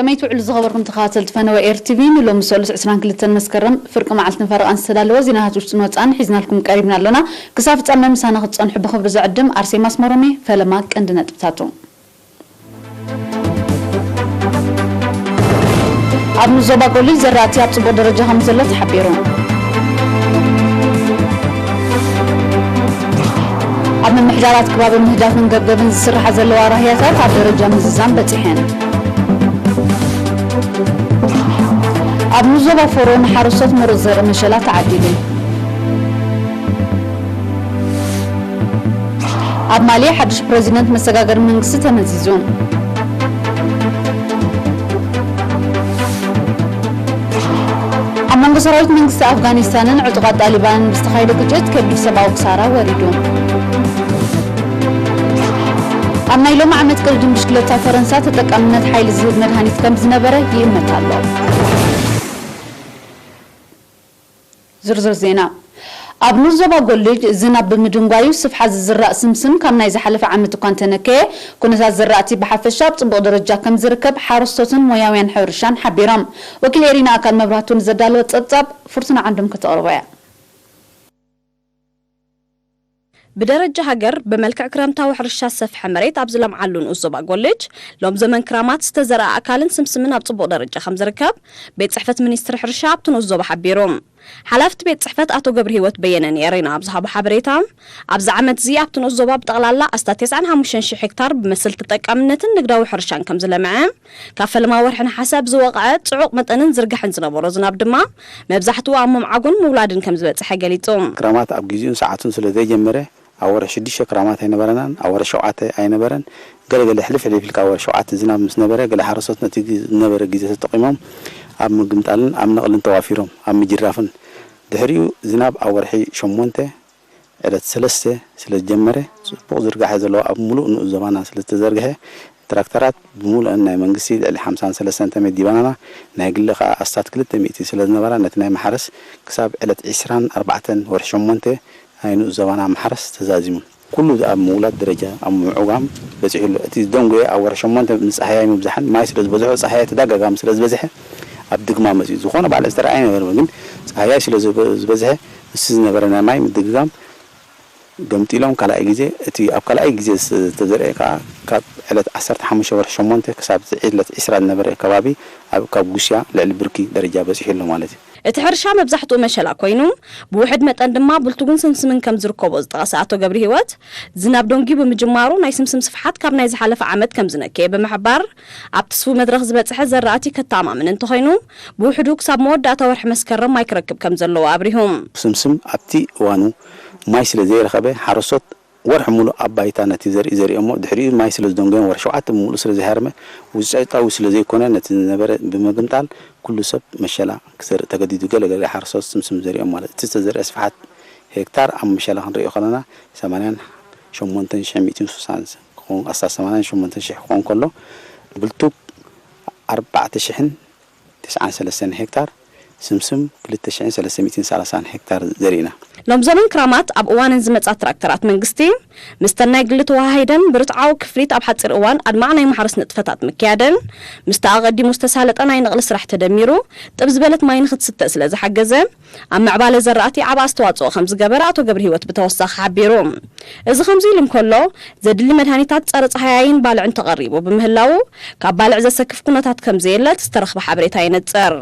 ከመይ ትውዕሉ ዝኸበርኩም ተኸታተልቲ ፈነወ ኤር ቲቪ፣ ንሎሚ ሰሉስ ዕስራን ክልተን መስከረም ፍርቂ መዓልትን ፈረቓን ዝተዳለወ ዜናታት ውሽጥን ወጻእን ሒዝናልኩም ቀሪብና ኣሎና። ክሳብ ፍጻመ ምሳና ክትጸንሑ ብኽብሪ ዝዕድም ኣርሴማ ኣስመሮም እየ። ፈለማ ቀንዲ ነጥብታቱ። ኣብ ንዞባ ጎልጅ ዘራእቲ ኣብ ጽቡቕ ደረጃ ከም ዘሎ ተሓቢሩ። ኣብ ምምሕዳራት ከባቢ ምህዳፍን ገብገብን ዝስርሓ ዘለዋ ራህያታት ኣብ ደረጃ ምዝዛም በጺሐን። ኣብ ንዞባ ፎሮ ንሓረስቶት ምሩጽ ዘርኢ መሸላ ተዓዲሉ። ኣብ ማሊ ሓድሽ ፕረዚደንት መሰጋገሪ መንግስቲ ተመዚዙ። ኣብ መንጎ ሰራዊት መንግስቲ ኣፍጋኒስታንን ዕጡቓት ጣሊባንን ብዝተኻየደ ግጭት ከቢድ ሰብኣዊ ክሳራ ወሪዱ። ኣብ ናይ ሎሚ ዓመት ቅድድም ብሽክለታ ፈረንሳ ተጠቃምነት ሓይሊ ዝህብ መድሃኒት ከም ዝነበረ ይእመት ኣሎ። ዝርዝር ዜና። ኣብ ንዞባ ጎልጅ ዝናብ ብምድንጓዩ ስፍሓት ዝዝራእ ስምስም ካብ ናይ ዝሓለፈ ዓመት እኳ እንተነከየ፣ ኩነታት ዝራእቲ ብሓፈሻ ኣብ ጽቡቕ ደረጃ ከም ዝርከብ ሓረስቶትን ሞያውያን ሕርሻን ሓቢሮም። ወኪል ኤሪና ኣካል መብራህቱ ንዘዳለወ ጸብጻብ ፍርቱና ዓንዶም ከተቕርቦ እያ። ብደረጃ ሃገር ብመልክዕ ክረምታዊ ሕርሻ ዝሰፍሐ መሬት ኣብ ዝለምዓሉ ንኡስ ዞባ ጎልጅ፣ ሎም ዘመን ክራማት ዝተዘርኣ ኣካልን ስምስምን ኣብ ጽቡቕ ደረጃ ከም ዝርከብ ቤት ጽሕፈት ሚኒስትሪ ሕርሻ ኣብቲ ንኡስ ዞባ ሓቢሩ። ሓላፍቲ ቤት ጽሕፈት ኣቶ ገብረ ህይወት በየነ ንኤሬና ኣብ ዝሃቦ ሓበሬታ፣ ኣብዚ ዓመት እዚ ኣብቲ ንኡስ ዞባ ብጠቕላላ ኣስታት ተስዓን ሓሙሽተን ሽሕ ሄክታር ብመሰል ተጠቃምነትን ንግዳዊ ሕርሻን ከም ዝለምዐ፣ ካብ ፈለማ ወርሒ ነሓሰ ኣብ ዝወቕዐ ጽዑቕ መጠንን ዝርጋሕን ዝነበሮ ዝናብ ድማ መብዛሕትኡ ኣብ ምምዓጉን ምውላድን ከም ዝበጽሐ ገሊጹ። ክራማት ኣብ ግዜኡን ሰዓቱን ስለ ዘይጀመረ፣ ኣብ ወርሒ ሽዱሽተ ክራማት ኣይነበረናን፣ ኣብ ወርሒ ሸውዓተ ኣይነበረን። ገለገለ ሕልፍ ሕልፍ ኢልካ ወርሒ ሸውዓተ ዝናብ ምስ ነበረ፣ ገለ ሓረስቶት ነቲ ግ-፣ ዝነበረ ግዜ ተጠቒሞም ኣብ ምግምጣልን ኣብ ነቕልን ተዋፊሮም፣ ኣብ ምጅራፍን። ድሕሪኡ ዝናብ ኣብ ወርሒ ሸሞንተ ዕለት ሰለስተ ስለ ዝጀመረ፣ ጽቡቕ ዝርጋሐ ዘለዎ ኣብ ምሉእ ንኡስ ዞባና ስለ ዝተዘርግሐ፣ ትራክተራት ብምሉእን ናይ መንግስቲ ልዕሊ ሓምሳን ሰለስተን ተመዲባናና፣ ናይ ግሊ ከኣ ኣስታት ክልተ ሚእቲ ስለ ዝነበራ፣ ነቲ ናይ ማሕረስ ክሳብ ዕለት ዕስራን ኣርባዕተን ወርሒ ሸሞንተ ናይ ንኡስ ዞባና ማሕረስ ተዛዚሙ። ኩሉ ኣብ ምውላድ ደረጃ ኣብ ምዕጓም በጺሑ ኣሎ። እቲ ዝደንጎየ ኣብ ወርሒ ሸሞንተ ምስ ጸሃያይ ምብዛሕን ማይ ስለ ዝበዝሖ፣ ጸሃያይ ተደጋጋሚ ስለ ዝበዝሐ ኣብ ድግማ መጺኡ። ዝኾነ ባዕለ ዝተረኣየ ነበረ፣ ግን ጸሃያይ ስለ ዝበ-፣ ዝበዝሐ፣ ንሱ ዝነበረ ናይ ማይ ምድግጋም ገምጢሎም ካልኣይ ግዜ፣ እቲ ኣብ ካልኣይ ግዜ ዝተዘርአ ከኣ ካብ ዕለት ዓሰርተ ሓሙሽተ ወርሒ ሸሞንተ ክሳብ ዕለት ዕስራ ዝነበረ ከባቢ ኣብ፣ ካብ ጉስያ ልዕሊ ብርኪ ደረጃ በጺሑ ኣሎ ማለት እዩ። እቲ ሕርሻ መብዛሕትኡ መሸላ ኮይኑ፣ ብውሕድ መጠን ድማ ብልቱግን ስምስምን ከም ዝርከቦ ዝጠቐሰ ኣቶ ገብረ ህይወት፣ ዝናብ ደንጉዩ ብምጅማሩ ናይ ስምስም ስፍሓት ካብ ናይ ዝሓለፈ ዓመት ከም ዝነከየ ብምሕባር፣ ኣብ ትስፉ መድረኽ ዝበጽሐ ዘራእቲ ከተኣማምን እንተኾይኑ፣ ብውሕዱ ክሳብ መወዳእታ ወርሒ መስከረም ማይ ክረክብ ከም ዘለዎ ኣብሪሁ። ስምስም ኣብቲ እዋኑ ማይ ስለ ዘይረኸበ፣ ሓረስቶት ወርሒ ሙሉእ ኣብ ባይታ ነቲ ዘርኢ ዘሪኦሞ፣ ድሕሪኡ ማይ ስለ ዝደንጎዮም፣ ወርሒ ሸውዓተ ሙሉእ ስለ ዘይሃርመ፣ ውጽኢታዊ ስለ ዘይኮነ፣ ነቲ ዝነበረ ብምግምጣል፣ ኩሉ ሰብ መሸላ ክዘርእ ተገዲዱ። ገለ ገለ ሓረስቶት ስምስም ዘሪኦም ማለት። እቲ ዝተዘርአ ስፍሓት ሄክታር ኣብ መሸላ ክንሪኦ ከለና፣ ሰማንያን ሸሞንተን ሽሕ ሚእትን ስሳን ክኸውን፣ ኣስታት ሰማንያን ሸሞንተን ሽሕ ክኸውን ከሎ፣ ብልቱግ ኣርባዕተ ሽሕን ተስዓን ሰለስተን ሄክታር፣ ስምስም ክልተ ሽሕን ሰለስተ ሚእትን ሰላሳን ሄክታር ዘሪእና። ሎም ዘመን ክራማት ኣብ እዋነን ዝመጻ ትራክተራት መንግስቲ፣ ምስተን ናይ ግሊ ተወሃሂደን ብርትዓዊ ክፍሊት ኣብ ሓጺር እዋን ኣድማዕ ናይ ማሕረስ ንጥፈታት ምክያደን፣ ምስቲ ኣቐዲሙ ዝተሳለጠ ናይ ነቕሊ ስራሕ ተደሚሩ፣ ጥብ ዝበለት ማይ ንኽትስተ ስለ ዝሓገዘ፣ ኣብ ምዕባለ ዘራእቲ ዓቢ ኣስተዋጽኦ ከም ዝገበረ ኣቶ ገብረ ህይወት ብተወሳኺ ሓቢሩ። እዚ ከምዚ ኢሉ እንከሎ፣ ዘድሊ መድሃኒታት ጸረ ጸሃያይን ባልዕን ተቐሪቡ ብምህላዉ፣ ካብ ባልዕ ዘሰክፍ ኩነታት ከም ዘየለ እቲ ዝተረኽበ ሓበሬታ የነጽር።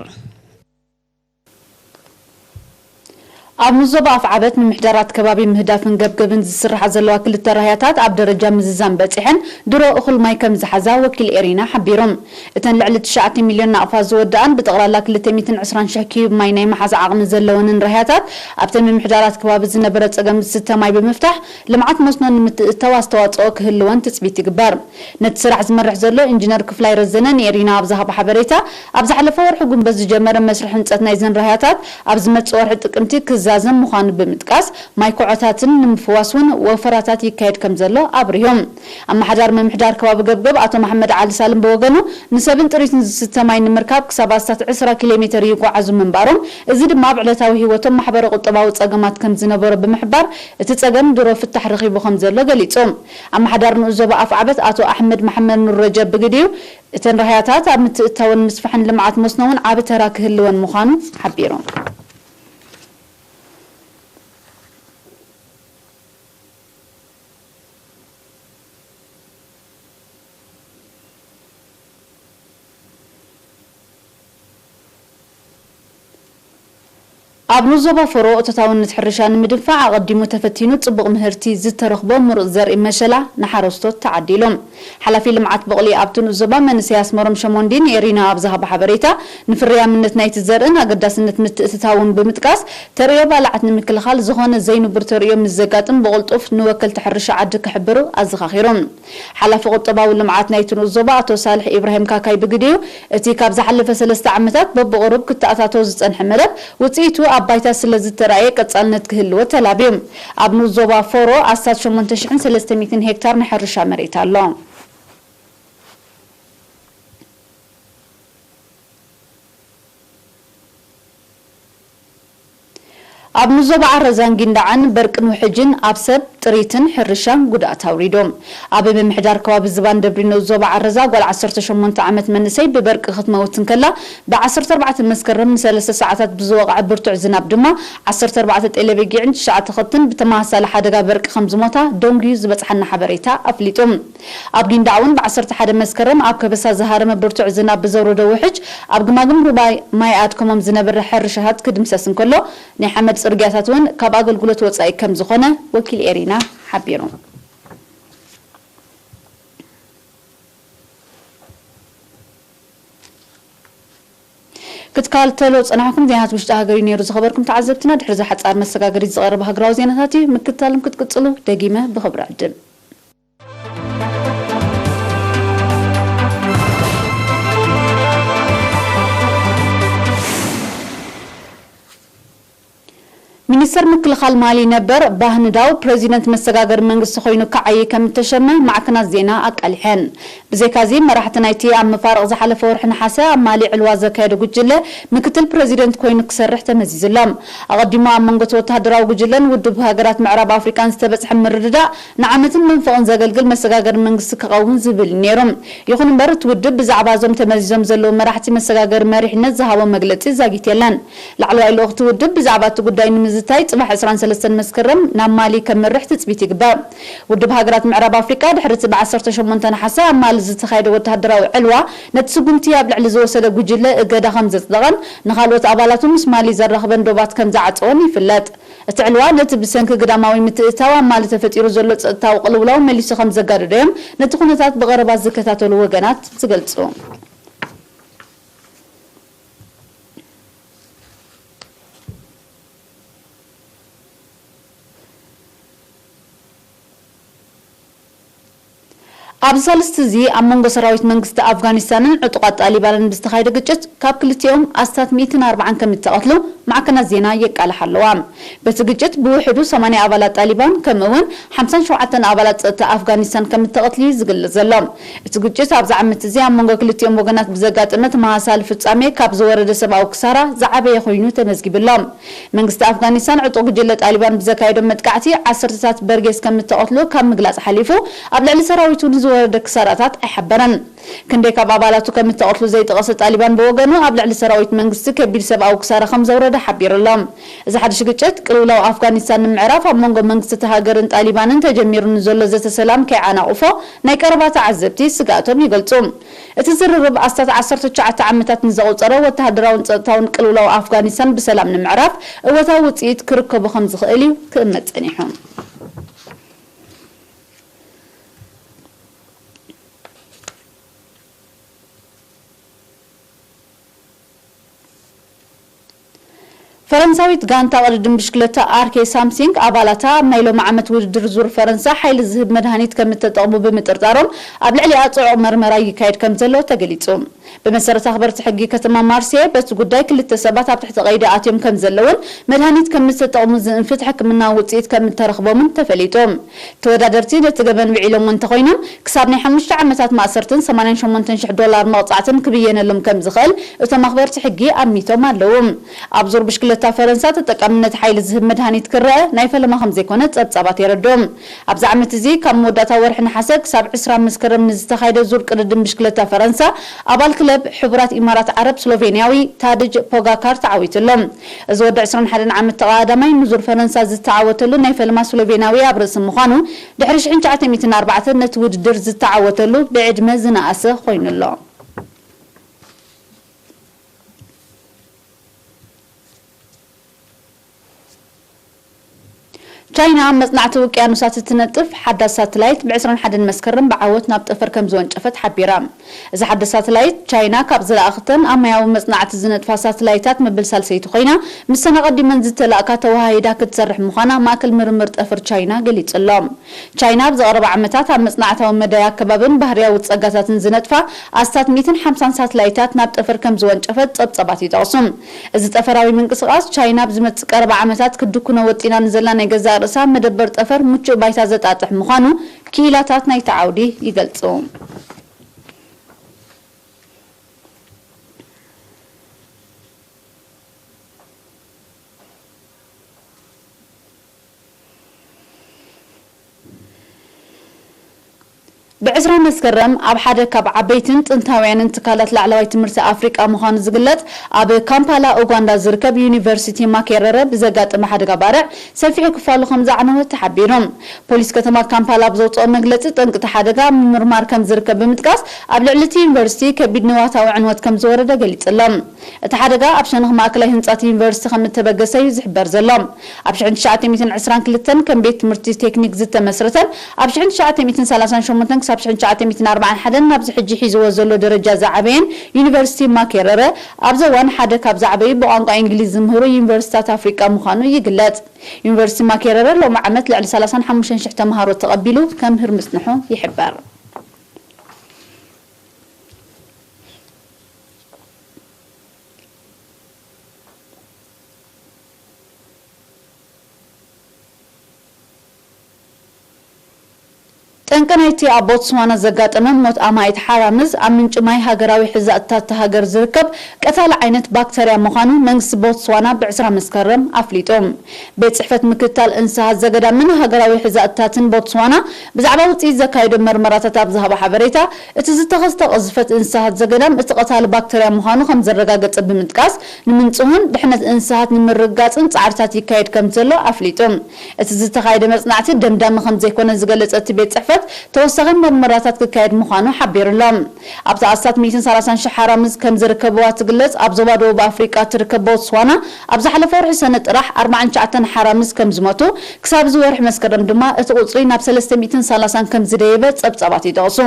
ኣብ ንዞባ ኣፍዓበት ምምሕዳራት ከባቢ ምህዳፍን ገብገብን ዝስርሓ ዘለዋ ክልተ ራህያታት ኣብ ደረጃ ምዝዛም በጺሐን ድሮ እኹል ማይ ከም ዝሓዛ ወኪል ኤሪና ሓቢሩ። እተን ልዕሊ ትሽዓተ ሚልዮን ናቕፋ ዝወድኣን ብጠቕላላ ክልተ ሚእትን ዕስራን ሽሕ ኪዩብ ማይ ናይ ምሓዝ ዓቕሚ ዘለወንን ራህያታት ኣብተን ምምሕዳራት ከባቢ ዝነበረ ጸገም ዝስተ ማይ ብምፍታሕ ልምዓት መስኖ ንምትእትታው ኣስተዋጽኦ ክህልወን ትጽቢት ይግበር። ነቲ ስራሕ ዝመርሕ ዘሎ ኢንጂነር ክፍላይ ረዘነ ንኤሪና ኣብ ዝሃቦ ሓበሬታ፣ ኣብ ዝሓለፈ ወርሒ ጉንበት ዝጀመረ መስርሕ ህንጸት ናይዘን ራህያታት ኣብ ዝመጽእ ወርሒ ጥቅምቲ ክዘ ዘዛዘም ምዃኑ ብምጥቃስ፣ ማይ ኮዖታትን ንምፍዋስ እውን ወፈራታት ይካየድ ከም ዘሎ ኣብሪሁ። ኣመሓዳሪ ምምሕዳር ከባቢ ገብገብ ኣቶ መሓመድ ዓሊ ሳልም ብወገኑ፣ ንሰብን ጥሪትን ዝስተ ማይ ንምርካብ ክሳብ ኣስታት ዕስራ ኪሎ ሜተር ይጓዓዙ ምንባሮም፣ እዚ ድማ ኣብ ዕለታዊ ህይወቶም ማሕበረ ቁጠባዊ ጸገማት ከም ዝነበሮ ብምሕባር፣ እቲ ጸገም ድሮ ፍታሕ ረኺቡ ከም ዘሎ ገሊጹ። ኣመሓዳሪ ንኡስ ዞባ ኣፍዓበት ኣቶ ኣሕመድ መሓመድ ኑር ረጀብ ብግዲኡ፣ እተን ራህያታት ኣብ ምትእትታውን ምስፋሕን ልምዓት መስኖ እውን ዓቢ ተራ ክህልወን ምዃኑ ሓቢሩ። ኣብ ንኡስ ዞባ ፎሮ እቶታውነት ሕርሻ ንምድንፋዕ ኣቐዲሙ ተፈቲኑ ጽቡቕ ምህርቲ ዝተረኽቦ ምሩጽ ዘርኢ መሸላ ንሓረስቶት ተዓዲሉ። ሓላፊ ልምዓት በቕሊ ኣብቲ ንኡስ ዞባ መንእሰይ ኣስመሮም ሸሞንዲ ንኤሪና ኣብ ዝሃቦ ሓበሬታ፣ ንፍርያምነት ናይቲ ዘርእን ኣገዳስነት ምትእትታውን ብምጥቃስ፣ ተርእዮ ባልዓት ንምክልኻል ዝኾነ ዘይንቡር ተርእዮ ምስ ዘጋጥም ብቕልጡፍ ንወከልቲ ሕርሻ ዓዲ ክሕብሩ ኣዘኻኺሩ። ሓላፊ ቁጠባዊ ልምዓት ናይቲ ንኡስ ዞባ ኣቶ ሳልሕ ኢብራሂም ካካይ ብግዲኡ፣ እቲ ካብ ዝሓለፈ ሰለስተ ዓመታት በብቕሩብ ክተኣታቶ ዝጸንሐ መደብ ውጽኢቱ ኣብ ባይታ ስለ ዝተራእየ ቀጻልነት ክህልዎ ተላብዩ። ኣብ ንኡስ ዞባ ፎሮ ኣስታት ሸሞንተ ሽሕን ሰለስተ ሚእትን ሄክታር ናይ ሕርሻ መሬት ኣሎ። ኣብ ንዞባ ዓረዛን ጊንዳዕን በርቅን ውሕጅን ኣብ ሰብ፣ ጥሪትን ሕርሻን ጉድኣት ኣውሪዶም። ኣብ ምምሕዳር ከባቢ ዝባን ደብሪ ንኡስ ዞባ ዓረዛ ጓል ዓሰርተ ሸሞንተ ዓመት መንእሰይ ብበርቂ ክትመውት እንከላ፣ ብ ዓሰርተ ኣርባዕተ መስከረም ንሰለስተ ሰዓታት ብዝወቕዐ ብርቱዕ ዝናብ ድማ ዓሰርተ ኣርባዕተ ጤለ በጊዕን ትሽዓተ ከብትን ብተመሳሳሊ ሓደጋ በርቂ ከም ዝሞታ ደንጉዩ ዝበጽሓና ሓበሬታ ኣፍሊጡ። ኣብ ጊንዳዕ እውን ብ ዓሰርተ ሓደ መስከረም ኣብ ከበሳ ዝሃረመ ብርቱዕ ዝናብ ብዘውረዶ ውሕጅ ኣብ ግማግም ሩባ ማይ ኣድከሞም ዝነበረ ሕርሻታት ክድምሰስ እንከሎ፣ ናይ ሓመድ ጽርግያታት እውን ካብ ኣገልግሎት ወጻኢ ከም ዝኾነ ወኪል ኤሪና ሓቢሩ። ክትከታተሎ ዝጸናሕኩም ዜናታት ውሽጢ ሃገር እዩ ነይሩ። ዝኸበርኩም ተዓዘብትና፣ ድሕሪ እዚ ሓጻር መሰጋገሪት ዝቐርብ ሃገራዊ ዜናታት እዩ። ምክትታሎም ክትቅጽሉ ደጊመ ብኽብሪ ዕድም። ሚኒስተር ምክልኻል ማሊ ነበር፣ ባህ ንዳው፣ ፕረዚደንት መሰጋገሪ መንግስቲ ኮይኑ ክዓዪ ከም እተሸመ ማዕከናት ዜና ኣቃሊሐን። ብዘይካዚ፣ መራሕቲ ናይቲ ኣብ መፋርቕ ዝሓለፈ ወርሒ ነሓሰ ኣብ ማሊ ዕልዋ ዘካየደ ጉጅለ ምክትል ፕረዚደንት ኮይኑ ክሰርሕ ተመዚዙ ኣሎ። ኣቐዲሙ ኣብ መንጎ እቲ ወተሃደራዊ ጉጅለን ውድብ ሃገራት ምዕራብ ኣፍሪቃን ዝተበጽሐ ምርድዳእ ንዓመትን መንፈቕን ዘገልግል መሰጋገሪ መንግስቲ ክኸውን ዝብል እዩ ነይሩ። ይኹን እምበር፣ እቲ ውድብ ብዛዕባ እዞም ተመዚዞም ዘለዉ መራሕቲ መሰጋገሪ መሪሕነት ዝሃቦ መግለጺ ዛጊት የለን። ላዕለዋይ ልኡኽቲ ውድብ ብዛዕባ እቲ ጉዳይ ንምዝታይ ጽባሕ ዕስራን ሰለስተን መስከረም ናብ ማሊ ከምርሕ ትጽቢት ይግበር። ውድብ ሃገራት ምዕራብ ኣፍሪቃ ድሕሪ እቲ ብ ዓሰርተ ሸሞንተ ነሓሰ ኣብ ማሊ ዝተኻየደ ወተሃደራዊ ዕልዋ ነቲ ስጉምቲ ኣብ ልዕሊ ዝወሰደ ጉጅለ እገዳ ከም ዘጽደቐን ንኻልኦት ኣባላቱ ምስ ማሊ ዘራኽበን ዶባት ከም ዝዓጸወን ይፍለጥ። እቲ ዕልዋ ነቲ ብሰንኪ ግዳማዊ ምትእትታው ኣብ ማሊ ተፈጢሩ ዘሎ ጸጥታዊ ቅልውላው መሊሱ ከም ዘጋደዶ እዮም ነቲ ኩነታት ብቐረባ ዝከታተሉ ወገናት ዝገልጹ። ኣብዚ ሳልስቲ እዚ ኣብ መንጎ ሰራዊት መንግስቲ ኣፍጋኒስታንን ዕጡቓት ጣሊባንን ብዝተኻየደ ግጭት ካብ ክልቲኦም ኣስታት ሚእትን ኣርባዓን ከም እተቐትሉ ማዕከናት ዜና የቃልሓ ኣለዋ። በቲ ግጭት ብውሕዱ ሰማንያ ኣባላት ጣሊባን ከምኡ እውን ሓምሳን ሸውዓተን ኣባላት ጸጥታ ኣፍጋኒስታን ከም እተቐትሉ እዩ ዝግለጽ ዘሎ። እቲ ግጭት ኣብዚ ዓመት እዚ ኣብ መንጎ ክልቲኦም ወገናት ብዘጋጠመ ተመሳሳሊ ፍጻሜ ካብ ዝወረደ ሰብኣዊ ክሳራ ዝዓበየ ኮይኑ ተመዝጊቡ ኣሎ። መንግስቲ ኣፍጋኒስታን ዕጡቕ ጉጅለ ጣሊባን ብዘካየዶ መጥቃዕቲ ዓሰርተታት በርጌስ ከም እተቐትሉ ካብ ምግላጽ ሓሊፉ ኣብ ልዕሊ ሰራዊቱ ንዝወረደ ክሳራታት ኣይሓበረን። ክንደይ ካብ ኣባላቱ ከም እተቐትሉ ዘይጠቐሰ ጣሊባን ብወገኑ ኣብ ልዕሊ ሰራዊት መንግስቲ ከቢድ ሰብኣዊ ክሳራ ከም ዘውረደ ሓቢሩ ኣሎ። እዚ ሓድሽ ግጭት ቅልውላው ኣፍጋኒስታን ንምዕራፍ ኣብ መንጎ መንግስቲ እታ ሃገርን ጣሊባንን ተጀሚሩ ንዘሎ ዘተ ሰላም ከይዓናቕፎ ናይ ቀረባ ተዓዘብቲ ስግኣቶም ይገልጹ። እቲ ዝርርብ ኣስታት ዓሰርተ ትሽዓተ ዓመታት ንዘቑጸረ ወተሃደራውን ጸጥታውን ቅልውላው ኣፍጋኒስታን ብሰላም ንምዕራፍ እወታዊ ውጽኢት ክርከቦ ከም ዝኽእል እዩ ክእመት ጸኒሑ። ፈረንሳዊት ጋንታ ቅድድም ብሽክለታ ኣርኬ ሳምሲንግ ኣባላታ ኣብ ናይ ሎሚ ዓመት ውድድር ዙር ፈረንሳ ሓይሊ ዝህብ መድሃኒት ከም እተጠቕሙ ብምጥርጣሮም ኣብ ልዕሊኣ ጽዑቕ መርመራ ይካየድ ከም ዘሎ ተገሊጹ። ብመሰረት ኣኽበርቲ ሕጊ ከተማ ማርሴ፣ በቲ ጉዳይ ክልተ ሰባት ኣብ ትሕቲ ቀይዲ ኣትዮም ከም ዘለውን መድሃኒት ከም ዝተጠቕሙ ዝእንፍት ሕክምናዊ ውፅኢት ከም እተረኽቦምን ተፈሊጡ። ተወዳደርቲ ነቲ ገበን ውዒሎሞ እንተኾይኖም፣ ክሳብ ናይ ሓሙሽተ ዓመታት ማእሰርትን ሰማንያን ሸሞንተን ሽሕ ዶላር መቕጻዕትን ክብየነሎም ከም ዝኽእል እቶም ኣኽበርቲ ሕጊ ኣሚቶም ኣለዉ። ኣብ ዙር ብሽክለታ ፈረንሳ ተጠቃምነት ሓይሊ ዝህብ መድሃኒት ክረአ ናይ ፈለማ ከም ዘይኮነ ጸብጻባት የረድኡ። ኣብዚ ዓመት እዚ ካብ መወዳእታ ወርሒ ነሓሰ ክሳብ ዕስራ መስከረም ንዝተኻየደ ዙር ቅድድም ብሽክለታ ፈረንሳ፣ ኣባል ክለብ ሕቡራት ኢማራት ዓረብ ስሎቬንያዊ ታድጅ ፖጋካር ተዓዊቱ ኣሎ። እዚ ወዲ ዕስራን ሓደን ዓመት ተቐዳዳማይ ንዙር ፈረንሳ ዝተዓወተሉ ናይ ፈለማ ስሎቬንያዊ ኣብ ርእሲ ምዃኑ፣ ድሕሪ ሽሕን ትሽዓተ ሚእትን ኣርባዕተን ነቲ ውድድር ዝተዓወተሉ ብዕድመ ዝነኣሰ ኮይኑ ኣሎ። ቻይና ኣብ መጽናዕቲ ውቅያኖሳት እትነጥፍ ሓዳስ ሳተላይት ብ ዕስራን ሓደን መስከረም ብዓወት ናብ ጠፈር ከም ዝወንጨፈት ሓቢራ። እዚ ሓዳስ ሳተላይት፣ ቻይና ካብ ዝለኣኸተን ኣብ ማያዊ መጽናዕቲ ዝነጥፋ ሳተላይታት መበል ሳልሰይቲ ኮይና፣ ምስተን ኣቐዲመን ዝተላእካ ተወሃሂዳ ክትሰርሕ ምዃና ማእከል ምርምር ጠፈር ቻይና ገሊጹ ኣሎ። ቻይና ኣብ ዝቐረባ ዓመታት ኣብ መጽናዕታዊ መዳይ ኣከባብን ባህርያዊ ጸጋታትን ዝነጥፋ ኣስታት ሚእትን ሓምሳን ሳተላይታት ናብ ጠፈር ከም ዝወንጨፈት ጸብጻባት ይጠቕሱ። እዚ ጠፈራዊ ምንቅስቓስ ቻይና ኣብ ዝመጽእ ቀረባ ዓመታት ክትድኩኖ ወጢና ንዘላ ናይ ገዛእ ርእሳ መደበር ጠፈር ምቹእ ባይታ ዘጣጥሕ ምዃኑ ክኢላታት ናይቲ ዓውዲ ይገልጹ። ብዕስራ መስከረም ኣብ ሓደ ካብ ዓበይትን ጥንታውያንን ትካላት ላዕለዋይ ትምህርቲ ኣፍሪቃ ምዃኑ ዝግለጽ ኣብ ካምፓላ ኡጋንዳ ዝርከብ ዩኒቨርሲቲ ማኬረረ ብዘጋጠመ ሓደጋ ባርዕ ሰፊሑ ክፋሉ ከም ዝዓነወ ተሓቢሩ። ፖሊስ ከተማ ካምፓላ ኣብ ዘውፅኦ መግለፂ፣ ጠንቂ እቲ ሓደጋ ኣብ ምምርማር ከም ዝርከብ ብምጥቃስ፣ ኣብ ልዕሊ እቲ ዩኒቨርሲቲ ከቢድ ንዋታዊ ዕንወት ከም ዝወረደ ገሊጹ ኣሎ። እቲ ሓደጋ ኣብ ሸነኽ ማእከላይ ህንጻ እቲ ዩኒቨርሲቲ ከም እተበገሰ እዩ ዝሕበር ዘሎ። ኣብ ሽሕን ትሽዓተ ሚእትን ዕስራን ክልተን ከም ቤት ትምህርቲ ቴክኒክ ዝተመስረተን ኣብ ሽሕን ትሽዓተ ሚእትን ሰላሳን ሸሞንተን ክሳብ ሽሕን ትሽዓተ ሚእትን ኣርባዓን ሓደን ናብዚ ሕጂ ሒዝዎ ዘሎ ደረጃ ዝዓበየን ዩኒቨርሲቲ ማኬረረ፣ ኣብዚ እዋን ሓደ ካብ ዝዓበዩ ብቋንቋ እንግሊዝ ዝምህሩ ዩኒቨርሲቲታት ኣፍሪቃ ምዃኑ ይግለጽ። ዩኒቨርሲቲ ማኬረረ ሎሚ ዓመት ልዕሊ ሰላሳን ሓሙሽተን ሽሕ ተምሃሮ ተቐቢሉ ከምህር ምጽንሑ ይሕበር። ጠንቂ ናይቲ ኣብ ቦትስዋና ዘጋጠመ ሞት ኣማኢት ሓራምዝ፣ ኣብ ምንጪ ማይ ሃገራዊ ሕዛእትታት እታ ሃገር ዝርከብ ቀታሊ ዓይነት ባክተርያ ምዃኑ መንግስቲ ቦትስዋና ብ ዕስራ መስከረም ኣፍሊጡ። ቤት ጽሕፈት ምክትታል እንስሳት ዘገዳምን ሃገራዊ ሕዛእትታትን ቦትስዋና ብዛዕባ ውጽኢት ዘካየዶ መርመራታት ኣብ ዝሃቦ ሓበሬታ፣ እቲ ዝተኸስተ ቅዝፈት እንስሳት ዘገዳም እቲ ቀታሊ ባክተርያ ምዃኑ ከም ዘረጋገጸ ብምጥቃስ፣ ንምንጽሁን ድሕነት እንስሳት ንምርግጋጽን ጻዕርታት ይካየድ ከም ዘሎ ኣፍሊጡ። እቲ ዝተኻየደ መጽናዕቲ ደምዳሚ ከም ዘይኮነ ዝገለጸ እቲ ቤት ጽሕፈት፣ ተወሳኺ መርመራታት ክካየድ ምዃኑ ሓቢሩ ኣሎ። ኣብቲ ኣስታት ሚእትን ሰላሳን ሽሕ ሓራምዝ ከም ዝርከብዋ ትግለጽ፣ ኣብ ዞባ ደቡብ ኣፍሪቃ ትርከብ ቦትስዋና፣ ኣብ ዝሓለፈ ወርሒ ሰነ ጥራሕ ኣርባዓን ትሽዓተን ሓራምዝ ከም ዝሞቱ፣ ክሳብ እዚ ወርሒ መስከረም ድማ እቲ ቁጽሪ ናብ ሰለስተ ሚእትን ሰላሳን ከም ዝደየበ ጸብጻባት ይጠቕሱ።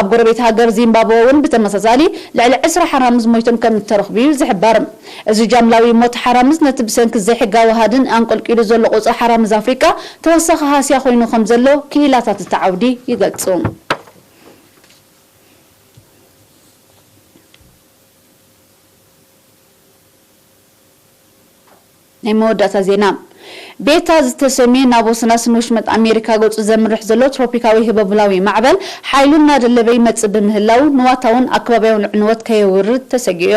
ኣብ ጎረቤት ሃገር ዚምባብወ እውን ብተመሳሳሊ ልዕሊ ዕስራ ሓራምዝ ሞይቶም ከም እተረኽቡ እዩ ዝሕበር። እዚ ጃምላዊ ሞት ሓራምዝ ነቲ ብሰንኪ ዘይሕጋዊ ሃድን ኣንቆልቂሉ ዘሎ ቁጽሪ ሓራምዝ ኣፍሪቃ ተወሳኺ ሃስያ ኮይኑ ከም ዘሎ ክኢላታት እቲ ዓውዲ ይገልጹ። ናይ መወዳእታ ዜና። ቤታ ዝተሰምየ ናብ ወሰናስን ወሽመጥ ኣሜሪካ ገጹ ዘምርሕ ዘሎ ትሮፒካዊ ህበቡላዊ ማዕበል ሓይሉ እናደለበ ይመጽእ ብምህላው ንዋታውን ኣከባቢያውን ዕንወት ከየውርድ ተሰጊኡ።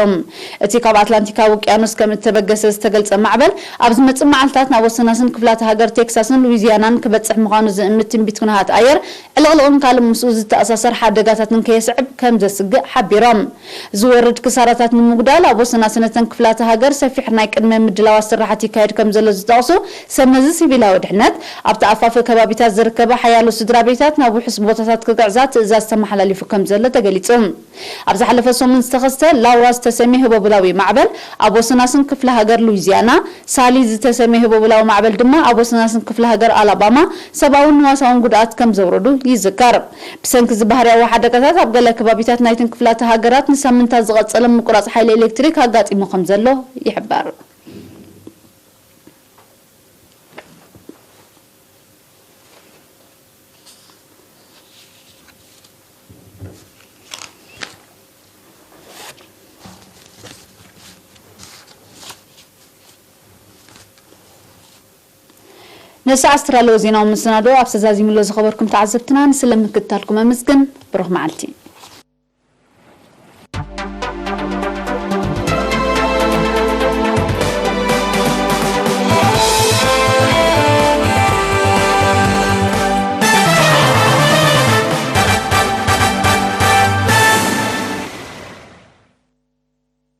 እቲ ካብ ኣትላንቲካዊ ውቅያኖስ ከም እተበገሰ ዝተገልጸ ማዕበል ኣብ ዝመጽእ መዓልታት ናብ ወሰናስን ክፍላተ ሃገር ቴክሳስን ሉዊዚያናን ክበጽሕ ምዃኑ ዝእምት ትንቢት ኩነታት ኣየር ዕልቕልቕን ካልእ ምስኡ ዝተኣሳሰር ሓደጋታትን ከየስዕብ ከም ዘስግእ ሓቢሮም። ዝወርድ ክሳራታት ንምጉዳል ኣብ ወሰናስን እተን ክፍላተ ሃገር ሰፊሕ ናይ ቅድመ ምድላዋት ስራሓት ይካየድ ከም ዘሎ ዝጠቕሱ ሰብ መዚ ሲቪላዊ ድሕነት፣ ኣብቲ ኣፋፈ ከባቢታት ዝርከባ ሓያሎ ስድራ ቤታት ናብ ውሑስ ቦታታት ክግዕዛ ትእዛዝ ተመሓላሊፉ ከም ዘሎ ተገሊጹ። ኣብ ዝሓለፈ ሰሙን ዝተኸስተ ላውራ ዝተሰምየ ህቦብላዊ ማዕበል ኣብ ወሰናስን ክፍለ ሃገር ሉዊዚያና፣ ሳሊ ዝተሰምየ ህቦብላዊ ማዕበል ድማ ኣብ ወሰናስን ክፍለ ሃገር ኣላባማ ሰብኣውን ንዋታውን ጉድኣት ከም ዘውረዱ ይዝከር። ብሰንኪ እዚ ባህርያዊ ሓደጋታት ኣብ ገለ ከባቢታት ናይተን ክፍላተ ሃገራት ንሳምንታት ዝቐጸለ ምቁራጽ ሓይሊ ኤሌክትሪክ ኣጋጢሙ ከም ዘሎ ይሕበር። ንሰዓት ዝተዳለወ ዜናዊ መሰናዶ ኣብ ተዛዚሙሎ ዝኸበርኩም ተዓዘብትና ንስለ ምክትታልኩም ኣመስግን። ብሩኽ መዓልቲ።